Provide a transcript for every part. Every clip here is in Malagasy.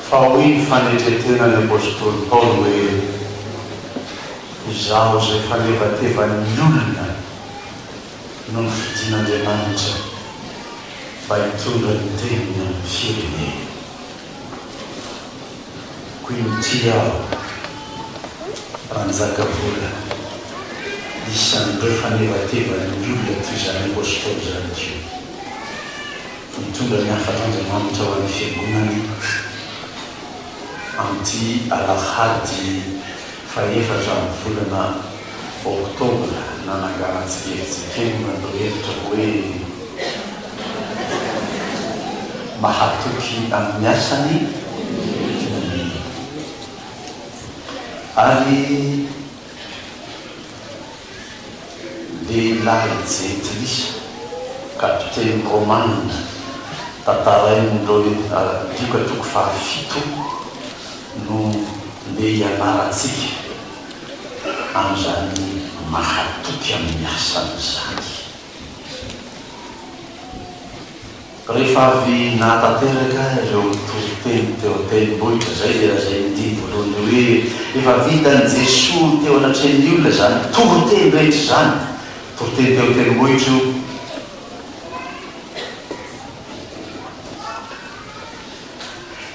Fa hoy ny fanetren-tenan'ny apostoly Paoly hoe, Izaho izay fanevatevan'ny olona no nofidin'Andriamanitra mba hitondra ny teniny amin'ny firenena. Koa inty aho, Ranjakavola, isan'ireo fanevatevan'ny olona toy izany apostoly izany koa. Mitondra ny hafatr'Andriamanitra ho an'ny Fiangonany amin'ity alahady fahefatra amin'ny volana oktobra nananganantsika fjkm ny lohahevitra hoe Mahatoky amin'ny asany ny mino. Ary Lehilahy jentilisa, kapiteny romana, tantarain'ny Lioka toko fahafito no ndeha hianarantsika amin'izany mahatoky amin'ny asany izany. Rehefa avy nahatanteraka ireo toriteny teo an-tendrombohitra, izay ilay lazain'ny andininy voalohany io hoe efa vitan'i Jesoa teo anatrehan'ny olona izany toriteny rehetra izany, toriteny teo an-tendrombohitra io,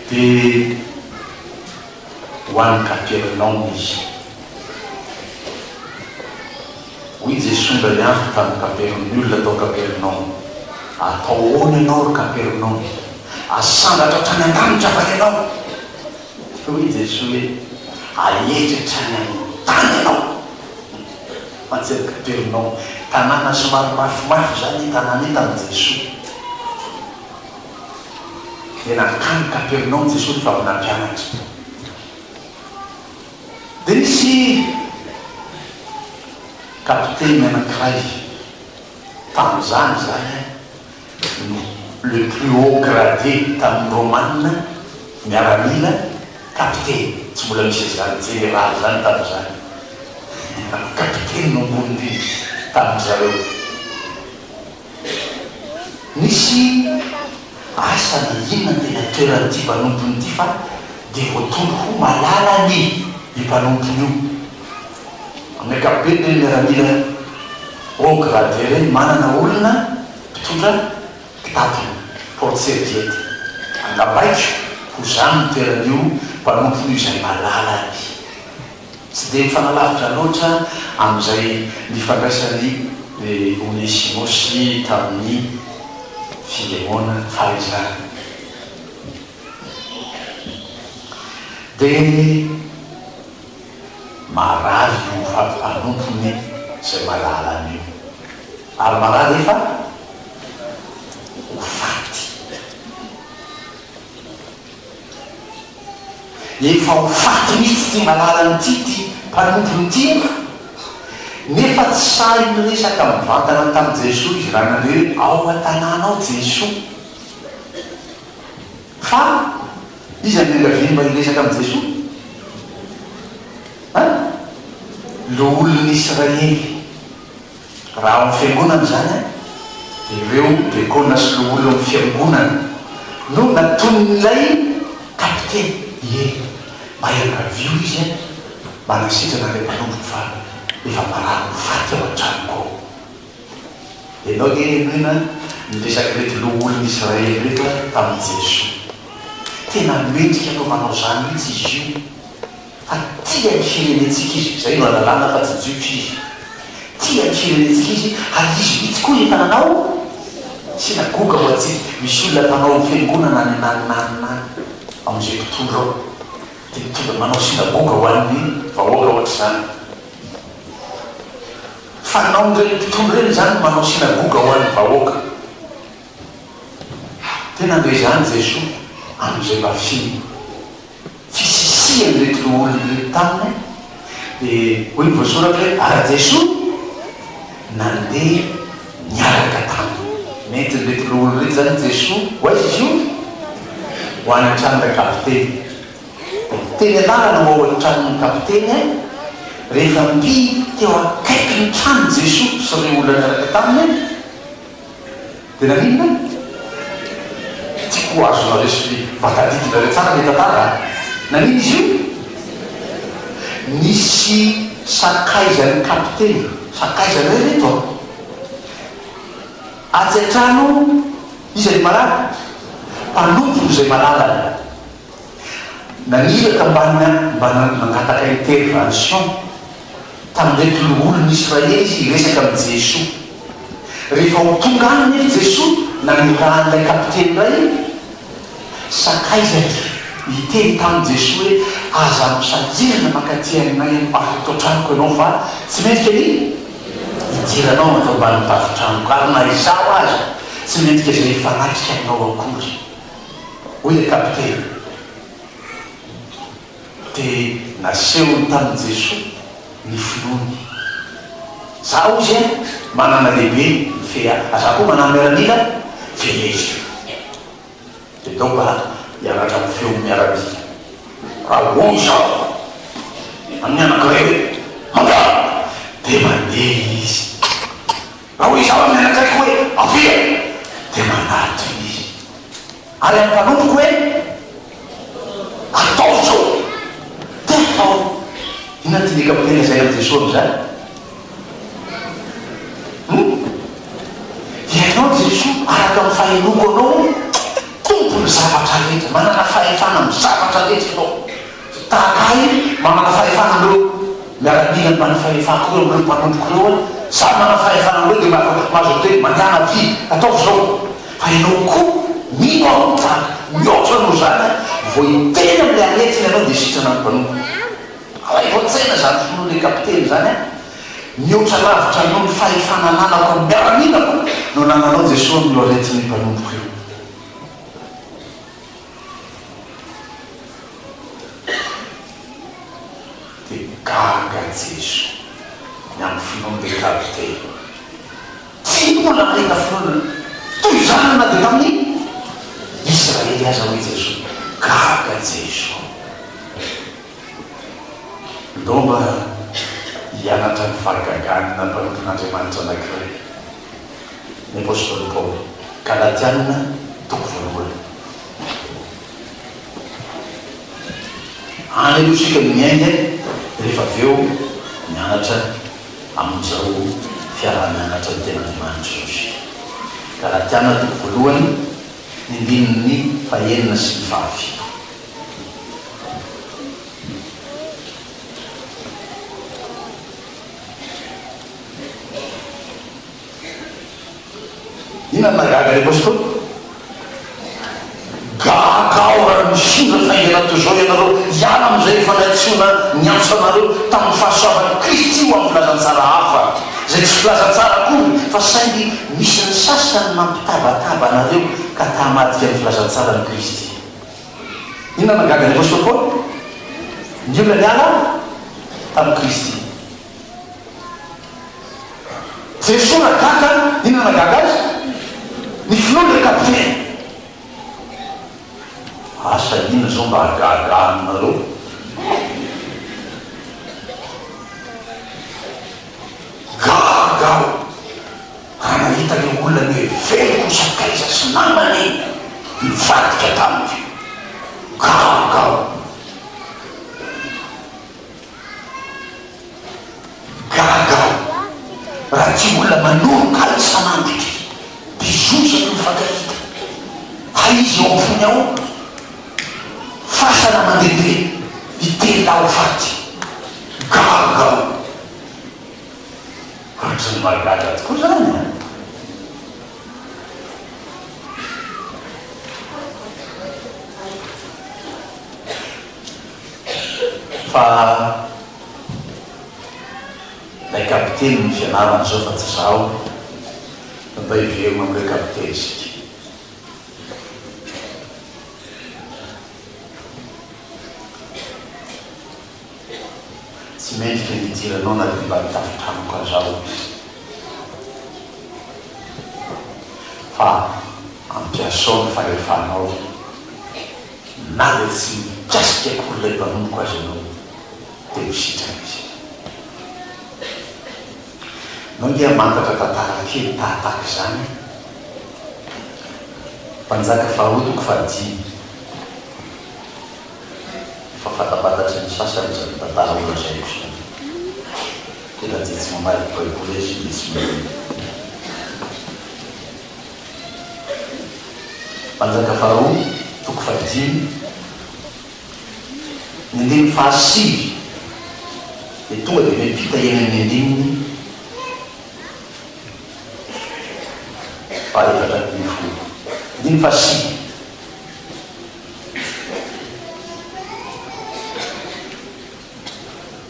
dia ho any Kapernaomy izy. Hoy Jesoa indray andro tamin'ny Kapernaomy, ny olona tao Kapernaomy, Atao ahoana ianao, ry Kapernaomy? Asandratra hatrany an-danitra va ianao? Dia hoy Jesoa hoe, Aetry hatrany amin'ny tany ianao. Mantsy an'i Kapernaomy, tanàna somary mafimafy izany io tanàna io tamin'i Jesoa. Dia nankany Kapernaomy Jesoa rehefa avy nampianatra. Dia nisy kapiteny anankiray tamin'izany izany no le plus haut gradé tamin'ny Romana miaramila, kapiteny, tsy mbola nisy an'izany jeneraly izany tamin'izany, kapiteny no ambony indrindra tamin-dry zareo. Nisy asa na inona ny tena toeran'ity mpanompony ity fa dia voatondro ho malalany io mpanompony io. Amin'ny ankapobeny ireny miaramila haut gradé ireny manana olona mpitondra kitapony, porte serviette. Angabaiko ho izany ny toeran'io mpanompony io izay malalany. Tsy dia mifanalavitra loatra amin'izay nifandraisan'i Onesimosy tamin'i Filemona fahizany. Dia marary io mpanompony izay malalany io, ary marary efa ho faty. Efa ho faty mihitsy ity malalany ity, ity mpanompony ity, nefa tsy sahy niresaka mivantana tamin'i Jesoa izy raha nandre hoe ao an-tanàna ao Jesoa. Fa iza no niangaviany mba hiresaka amin'i Jesoa? An? Loholon'ny Israely. Raha ao amin'ny fiangonana izany an, dia ireo dekona sy loholona ao amin'ny fiangonana no natonin'ilay kapiteny, ie, mba iangavio izy an, mba hanasitrana ilay mpanompoko fa efa marary ho faty ao an-tranoko ao. Ianao ange henoina ny resak'ireto loholon'i Israely ireto an, tamin'i Jesoa. Tena mendrika anaovanao izany mihitsy izy io. Fa tia ny firenentsika izy, izay no ahalalana fa tsy Jiosy izy. Tia ny firenentsika izy ary izy mihitsy koa efa nanao synagoga ho antsika. Misy olona mpanao fiangonana any ananona any any, amin'izay mpitondra ao, dia mitondra manao synagoga ho an'ny vahoaka ohatr'izany. Fanaon'ireny mpitondra ireny izany ny manao synagoga ho an'ny vahoaka. Dia nandre izany Jesoa amin'izay mba fino. Fisisihan'ireto loholona ireto taminy, dia hoy ny voasoratra hoe, Ary Jesoa nandeha niaraka taminy. Nentin'ireto loholona ireto izany Jesoa, ho aiza izy io? Ho any an-tranon'ilay kapiteny. Dia teny an-dalana ho ao an-tranon'ny kapiteny, rehefa mby teo akaikin'ny trano Jesoa sy ireo olona niaraka taminy, Dia naninona? Tiako ho azonareo sy mba tadidinareo tsara ilay tantara a! Naninona izy io? Nisy sakaizan'ny kapiteny, sakaizany re ireto a! Atsy an-trano iza ny malala? Mpanompony izay malalany. Naniraka mba mba nangataka intervention tamin'ireto loholon'ny Israely izy hiresaka amin'i Jesoa. Rehefa ho tonga any nefa Jesoa, nanirahan'ilay kapiteny iray sakaizany niteny tamin'i Jesoa hoe, Aza misahirana mankaty aminay ary eto an-tranoko ianao fa tsy mendrika ny hidiranao ato ambanin'ny tafon-tranoko, ary na izaho aza tsy mendrika izay hifanatrika aminao akory. Hoy ilay kapiteny. Dia nasehony tamin'i Jesoa ny finoany. Za hozy a, manana lehibe mifehy ahy, ary za koa manana miaramila feheziko. Dia ndao mba hianatra amin'ny feon'ny miaramila. Raha hoy izaho amin'ny anankiray hoe, Mandeha! Dia mandeha izy. Raha hoy izaho amin'ny anankaiko hoe, Avia! Dia manatona izy. Ary amin'ny mpanompoko hoe, Ataovy izao! Dia atao. Inona no tian'i Kapiteny lazaina amin'i Jesoa amin'izany? Hum? Ianao Jesoa, araka ny fahenoako Anao, Tompon'ny zavatra rehetra, manana fahefana amin'ny zavatra rehetra Ianao. Tahaka ahy, manana fahefana amin'ireo miaramila ambany fahefako ireo, amin'ireo mpanompoko ireo aho. Za manana fahefana amin'ireo dia mahazo miteny, mandehana avia, ataovy izao. Fa ianao koa, mino aho fa mihoatra noho izany aho, vao hiteny amin'ilay aretina ianao dia sitrana ny mpanompoko. Alaivo an-tsaina izany finoan'ilay kapiteny izany an! Mihoatra lavitra noho ny fahefana ananako amin'ny miaramilako no anananao Jesoa amin'io aretin'ny mpanompoko io. Dia gaga Jeso ny amin'ny finoan'ilay kapiteny. Tsy mbola nahita finoana toy izany na dia tamin'ny Israely aza hoy Jeso. Gaga Jeso. Ndao mba hianatra ny fahagagana mpanompon'Andriamanitra anankiray, ny apostoly Paoly. Galatiana toko voalohany. Any aloha isika no miainga rehefa avy eo mianatra amin'izao fiaraha-mianatra ny Tenin'Andriamanitra izao isika. Galatiana toko voalohany, ny andininy fahenina sy ny fahafito. Inona no nahagaga ny Apostoly? Gaga aho raha nifindra faingana toy izao ianareo, hiala amin'izay efa niantsoana niantso anareo tamin'ny fahasoavan'i Kristy ho amin'ny filazantsara hafa, izay tsy filazantsara akory, fa saingy misy ny sasany mampitabataba anareo ka ta-hamadika ny filazantsaran'i Kristy. Inona no nahagaga ny Apostoly Paoly? Ny olona niala tamin'i Kristy. Jesoa nagaga, inona nagaga azy? Ny finoany ilay kapiteny. Asa inona izao mba hahagaga anareo? Gaga aho raha nahita ilay olona noheveriko ho sakaiza sy namana iny nivadika tamiko. Gaga aho. Gaga aho raha ty olona manoroka ahy isan'andro ty, bisous isaky ny mifankahita, hay izy ao am-pony ao fasana mandehandeha hitelina ahy ho faty. Gaga aho. Ohatran'ny mahagaga tokoa izany an! Fa ilay kapiteny no fianarana izao fa tsy izaho no mba hiverina amin'ilay kapiteny isika. Tsy mendrika ny hidiranao na dia mba mitafotranoko aza aho izy. Fa ampiasao ny fahefanao. Na dia tsy mikasika akory ilay mpanompoko aza ianao, dia ho sitrana izy. Ianao ange hamantatra tantara kely tahataka izany. Mpanjaka faharoa toko fahadimy. Efa fantapantatry ny sasany izany tantara holazaiko izany. Tena dia tsy mamaky Baiboly aza izy dia tsy maninona. Mpanjaka faharoa toko fahadimy, ny andininy fahasivy dia tonga dia miampita eny amin'ny andininy faha-14. Andininy fahasivy.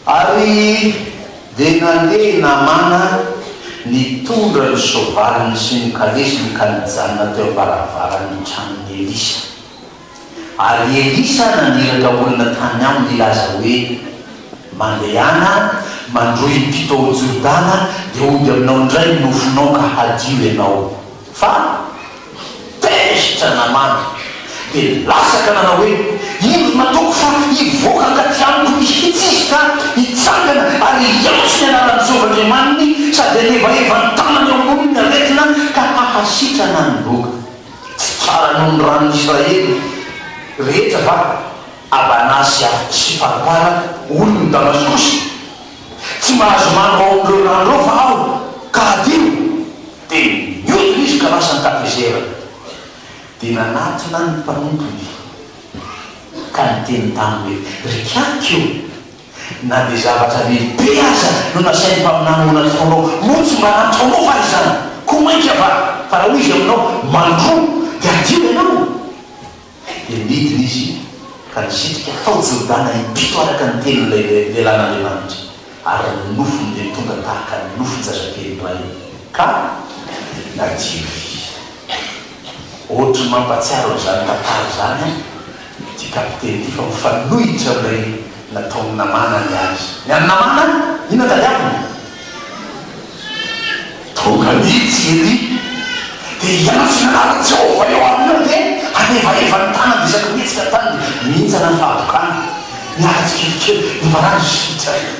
Ary dia nandeha i Namàna nitondra ny soavaliny sy ny kalesiny ka nijanona teo am-baravaran'ny tranon'i Elisa. Ary i Elisa naniraka olona tany aminy hilaza hoe, Mandehana, mandroy impito ao Jordana, dia hody aminao indray ny nofonao ka hadio ianao. Fa tezitra Namàna, dia lasa ka nanao hoe, Indro nataoko fa hivoaka hankaty amiko mihitsy izy ka hitsangana ary hiantso ny anaran'i Jehovah Andriamaniny sady hanevaheva ny tanany eo amboniny ny aretina ka hahasitrana ny boka. Tsy tsara noho ny ranon'i Israely rehetra va Abanà sy Farpara, olon'i Damaskosy? Tsy mahazo mandro ao amin'ireo rano ireo va aho ka hadio? Dia nihodina izy ka lasa an-katezerana. Dia nanatona ny mpanompony ka niteny taminy hoe, Ry kiaky ô, na dia zavatra lehibe aza no nasain'ny mpaminany ho nataonao, moa tsy mba nataonao va izany? Koa mainka va fa raha hoy izy aminao, Mandroa, dia hadio ianao? Dia nidina izy ka nisitrika tao Jordana impito araka ny tenin'ilay lehilahin'Andriamanitra, ary ny nofony dia tonga tahaka ny nofon-jazakely iray, ka nadio izy. Ohatry ny mampahatsiaro an'izany tantara izany ahy ity kapiteny ity fa mifanohitra amin'ilay nataon'i Namàna ny azy. Ny an'i Namàna, inona tadiaviny? Tonga mihitsy i Elia, dia hiantso ny anaran'i Jehovah eo aminy eo, dia hanevaheva ny tanany, dia isaky ny mihetsika ny tanany dia mihintsana ny fahabokany, miala tsikelikely, nefa rano sitrana.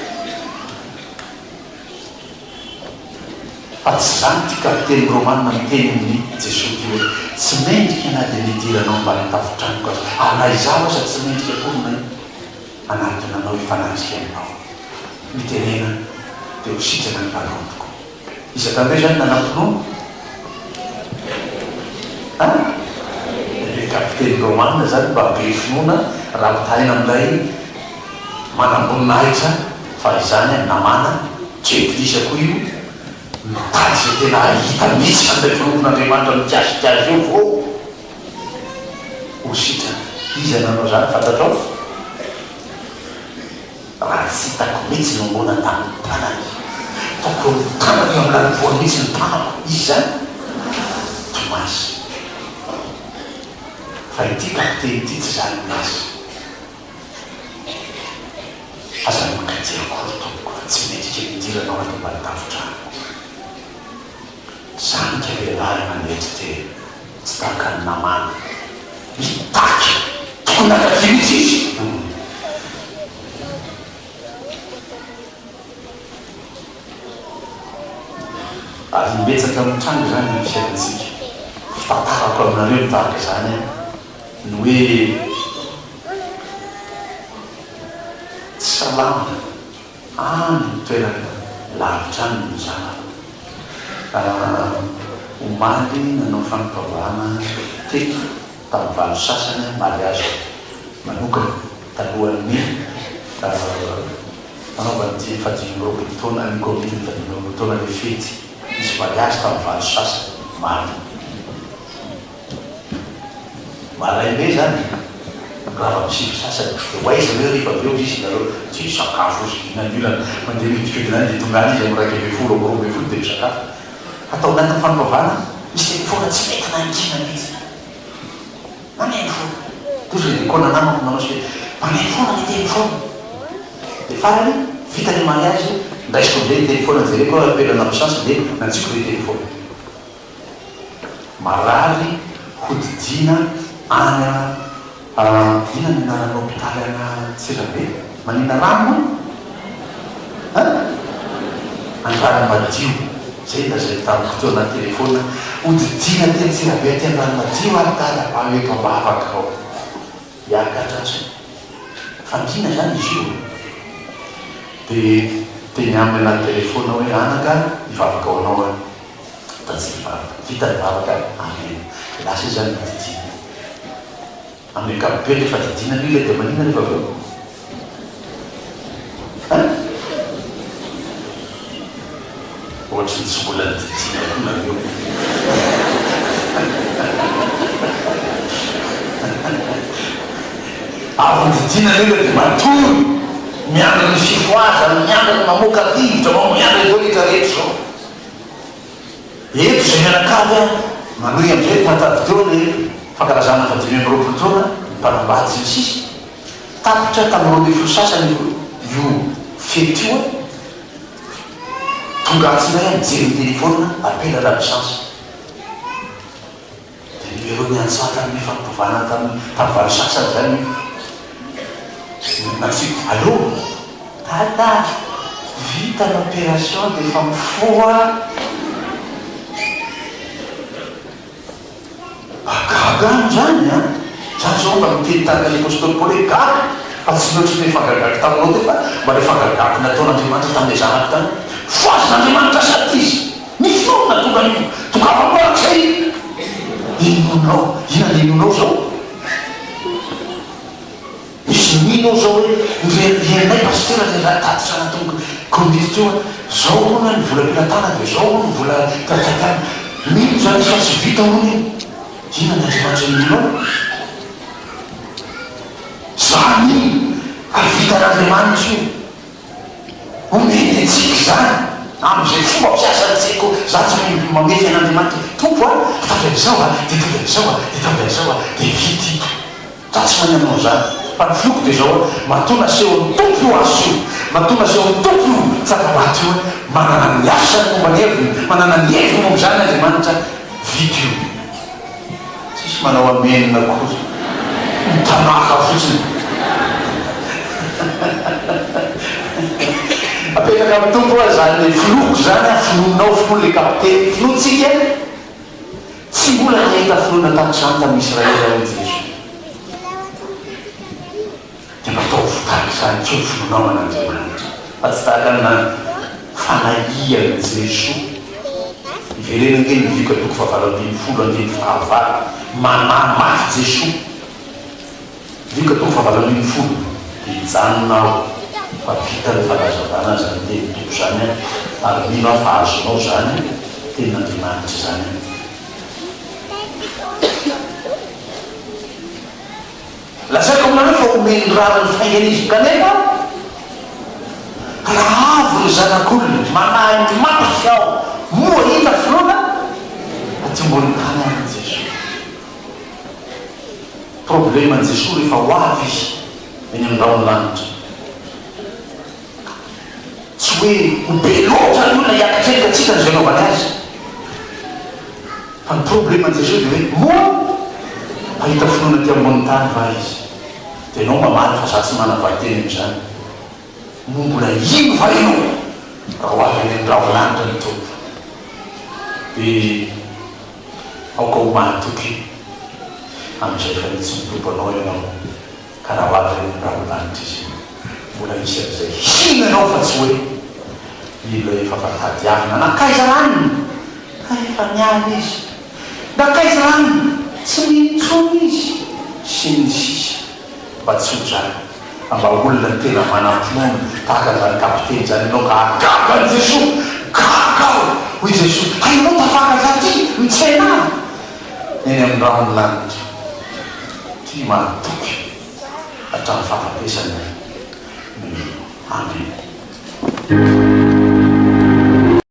Fa tsy izany ity kapiteny romana miteny amin'i Jesoa ity hoe, Tsy mendrika na dia ny hidiranao ambany tafon-tranoko aza, ary na izaho aza tsy mendrika akory ny hanatona anao hifanatrika aminao. Mitenena dia ho sitrana ny mpanompoko. Iza tamin'ireo izany nanam-pinoana? An? Ilay kapiteny romana izany mba be finoana raha ampitahaina amin'ilay manamboninahitra fa izany namana, jentilisa koa io, mitady izay tena hahita mihitsy an'ilay mpanompon'Andriamanitra mikasika azy eo vao ho sitrana. Iza nanao izany fantatrao? Raha tsy hitako mihitsy no ngona tamin'ny tanany. Ataoko eo amin'ny tanany eo amin'ny lanivoany mihitsy ny tanako. Iza izany? Tomasy. Fa ity kapiteny ity tsy izany ny azy. Aza mankaty akory tompoko fa tsy mendrika ny hidiranao ato ambany tafon-tranoko. Zanika lehilahy manetry tena, tsy tahaka ny namany. Mitaky tokony nakaty mihitsy izy. Ary imbetsaka mitranga izany amin'ny fiainantsika. Fitantarako aminareo ny tahaka izany ny hoe tsy salama any ny toerana lavitra any ny zanako. Omaly nanao fampivavahana teto tamin'ny valo sasany aho, mariage manokana talohan'ny nanaovan'ity fahadimy amby roapolo taona ny komity ny fahadimy amby roapolo taona ilay fety. Nisy mariage tamin'ny valo sasany omaly. Maraim-be izany, rava amin'ny sivy sasany, dia ho aiza ve rehefa avy eo izy nareo? Tsy hisakafo izy, inona ny olana? Mandeha mihodinkodina any dia tonga any izy amin'ny 11 amin'ny 12 dia misakafo. Fa tao anatin'ny fampivavahana, misy telefaonina tsy mety nangina mihitsy. Maneno foana. Toa izay diakona namako manao sy hoe, maneno foana ny telefaonina. Dia farany, vita ny mariage, ndraisiko amin'izay ny telefaonina, jereko aho appel en absence dia nantsiko ilay telefaonina. Marary hodidiana any a inona ny anaran'ny hopitaly any Antsirabe? Manina rano moa? An? Andranomadio. Izay no lazainy tamiko teo anaty telefaonina, Hodidiana aty Antsirabe aty Andranomadio ary Dada mba eto am-bavaka ao. Hiakatra atsy. Fandriana izany izy io. Dia teny aminy anaty telefaonina hoe, Anaka, hivavaka ho anao aho. Fa tsy hivavaka. Vita ny vavaka, amen. Dia lasa izy izany nodidiana. Amin'ny ankapobeny rehefa didiana ny olona dia maninona rehefa avy eo? Hein? Ohatry ny tsy mbola nididiana koa nareo. Avy nididiana ny olona dia matory, miandry ny fifohazana, miandry ny mamoaka rivotra, miandry an'izao rehetra rehetra izao. Eto izay mianakavy an, manohy amin'izay ny tantady teo le fankalazana faha 25 taona, ny mpanambady sy ny sisa Tapitra tamin'ny 12 sasany io io fety io an, tonga atsy indray aho mijery ny telephone, appel à l'absence. Dia numéro niantso ahy tamin'ny fampivana tamin'ny tamin'ny valo sasany izany io. Nantsoiko, Allô? Dada a! Vita ny opération dia efa mifoha aho. Gaga aho izany an! Za izao mba miteny tahaka ny Apostoly Paoly hoe gaga fa tsy ny ohatry ny hoe fahagagako taminao teo fa mba ilay fahagagako nataon'Andriamanitra tamin'ilay zanako tany. Fohazin'Andriamanitra sady izy. Ny finoana tonga anio. Tongava mandrakizay inoanao. Inona ny inoanao izao? Misy mino ao izao hoe ny renay pasitera ilay raha tatitra anatin'ny komity teo hoe izao hono ny vola am-pelatanana dia izao hono ny vola tatatiana. Mino izany izy fa tsy vita hono io. Inona ny Andriamanitra inoanao? Za mino ary vitan'Andriamanitra io. Omeny antsika izany amin'izay fomba fiasan'ny tseko za tsy mamefy an'Andriamanitra hoe Tompo a, ataovy an'izao a, dia ataovy an'izao a, dia ataovy an'izao a, dia vita io. Za tsy mahay manao an'izany. Fa ny finoako dia izao hoe matoa nasehon'ny Tompo io asa io, matoa nasehon'ny Tompo io tsangam-bato io hoe manana ny asany momba ny heviny, manana ny heviny momba izany Andriamanitra, vita io. Tsisy manao amen akory. Mitanàka fotsiny. Apetraka amin'ny Tompo hoa zany finoako zany an, finoanao, finoan'ilay kapiteny, finoantsika. Tsy mbola nahita finoana tahaka izany tamin'ny Israely aho hoy Jesoa. Dia mba ataovy tahaka izany koa ny finoanao an'Andriamanitra, fa tsy tahaka ny fanahian'i Jesoa. Ivereno ange ny Lioka toko fahavalo ambinifolo andininy fahavalo. Manahy mafy Jesoa. Lioka toko fahavalo ambinifolo. Dia hijanona aho fa vita ny fanazavana izany tenin'ny Tompo izany an, ary mino aho fa azonao izany tenin'Andriamanitra izany an. Lazaiko aminareo fa homeny rariny faingana izy, kanefa raha avy ny Zanak'olona, manahy mafy aho, moa hita finoana aty ambony tany any Jesoa? Probleman'i Jesoa rehefa ho avy Izy eny amin'ny rahon'ny lanitra. Tsy hoe ho be loatra ny olona hiakatra eny ka tsy hitany izay hanaovany azy. Fa ny probleman'i Jesoa dia hoe moa hahita finoana aty ambonin'ny tany va izy? Dia ianao mamaly fa za tsy manam-valiteny amin'izany. Moa mbola hino va ianao raha ho avy any amin'ny rahon-lanitra ny Tompo? Dia aoka ho mahatoky amin'izay efa nitsin'ny Tompo anao ianao. Ka raha ho avy any rahon-danitra izy, mbola hisy an'izay hino ianao fa tsy hoe ilay efa vatadiavina. Nankaiza ranona? Ka efa niala izy. Nankaiza ranona? Tsy mino intsony izy. Sy ny sisa Mba tsy ho izany. Fa mba olona tena manam-pinoana tahaka an'izany kapiteny izany ianao ka hahagaga an'i Jesoa. Gaga aho, hoy Jesoa, hay ianao tafakatra aty, mitsena ahy eny amin'ny rahon'ny lanitra. Tia mahatoky hatramin'ny fahafatesana ny Amen.